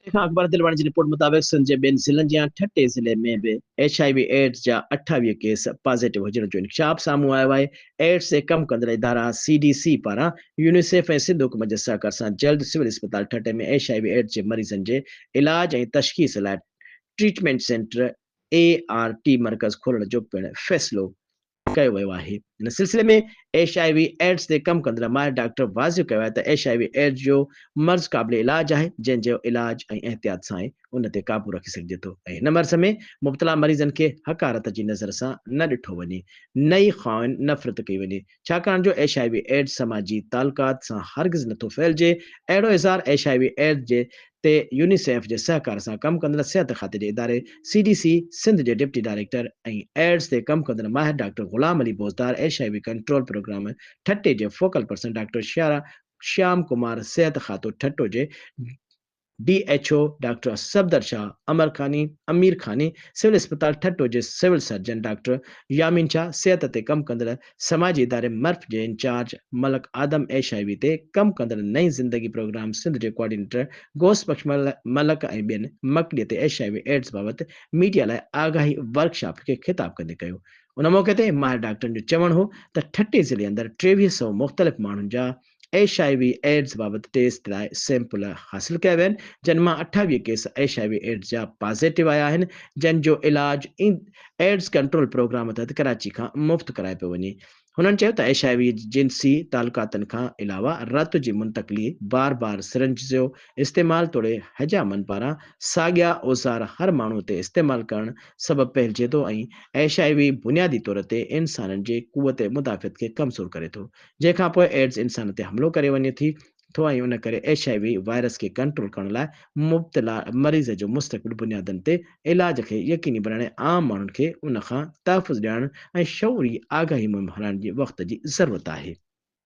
ٺٽي کان اڪبر دلواڻي جي رپورٽ مطابق سنڌ جي ٻين ضلعن جيان ٺٽي ضلعي ۾ به ايڇ I V AIDS جا 28 ڪيس پازيٽو هجڻ جو انڪشاف سامهون آيو آهي. ايڊز تي ڪم ڪندڙ ادارا سي ڊي سي پاران يونيسيف ۽ سنڌ حڪومت جي سهڪار سان جلد سول اسپتال ٺٽي ۾ ايڇ I V AIDS جي مريضن جي علاج ۽ تشخيص لاء ٽريٽمينٽ سينٽر، اي آر ٽي مرڪز کولڻ جو پڻ فيصلو ڪيو ويو آهي. ان سلسلي ۾ ايڇ I V AIDS تي ڪم ڪندڙ ماهر ڊاڪٽر واضح ڪيو آهي ته ايڇ I V AIDS جو مرض قابل علاج آهي جنهن جو علاج ۽ احتياط سان ئي ان تي قابو رکي سگهجي ٿو ۽ هن مرض ۾ مبتلا مريضن کي حقارت جي نظر سان نه ڏٺو وڃي نه ئي کانئن نفرت ڪئي وڃي ڇاڪاڻ جو ايڇ I V AIDS سماجي تعلقات سان هرگز نٿو ڦهلجي. اهڙو اظهار ايڇ I V AIDS جي تي يونيسيف جي سهڪار سان ڪم ڪندڙ صحت کاتي جي اداري سي ڊي سي سنڌ جي ڊپٽي ڊائريڪٽر ۽ ايڊز تي ڪم ڪندڙ ماهر doctor Ghulam Ali Bozdar, H I V control programme Thatta جي focal person doctor Shyam Kumar, صحت کاتو ٺٽو جي D H O doctor Safdar Shah Amarkhani, Amir Khani, civil اسپتال ٺٽو جي civil surgeon doctor Yamin Shah, صحت تي ڪم ڪندڙ سماجي اداري مرف جي incharge Malik Adam H I V تي ڪم ڪندڙ نئين زندگي پروگرام سنڌ جي ڪوآرڊينيٽر غوث بخش ملڪ ۽ ٻين مڪلي تي ايڇ I V AIDS بابت ميڊيا لاء آگاهي ورڪشاپ کي خطاب ڪندي ڪيو. ان موقعي تي ماهر ڊاڪٽرن جو چوڻ هو ته ٺٽي ضلعي اندر 23 سئو مختلف ماڻهن جا ايڇ I V AIDS بابت ٽيسٽ لاء سيمپل حاصل ڪيا ويا آهن جن مان 28 case H I V AIDS جا پازيٽو آيا آهن جن جو علاج ايڊز ڪنٽرول پروگرام تحت ڪراچي کان مفت ڪرايو پيو وڃي. هنن چيو ته ايڇ I V جنسي تعلقاتن کان علاوه رت جي منتقلي، بار بار سرنج جو استعمال توڙي حجامن پاران ساڳيا اوزار هر ماڻهو تي استعمال ڪرڻ سبب ڦهلجي ٿو ۽ ايڇ I V بنيادي طور تي انسانن جي قوت مدافعت کي ڪمزور ڪري ٿو جنهن کان پوء ايڊز انسان تي حملو ڪري وڃي ٿي ٿو ۽ ان ڪري ايڇ I V virus کي ڪنٽرول ڪرڻ لاء مبتلا مريض جو مستقبل بنيادن تي علاج کي يقيني بڻائڻ ۽ عام ماڻهن کي ان کان تحفظ ڏيارڻ ۽ شعوري آگاهي مهم هلائڻ جي وقت جي ضرورت آهي.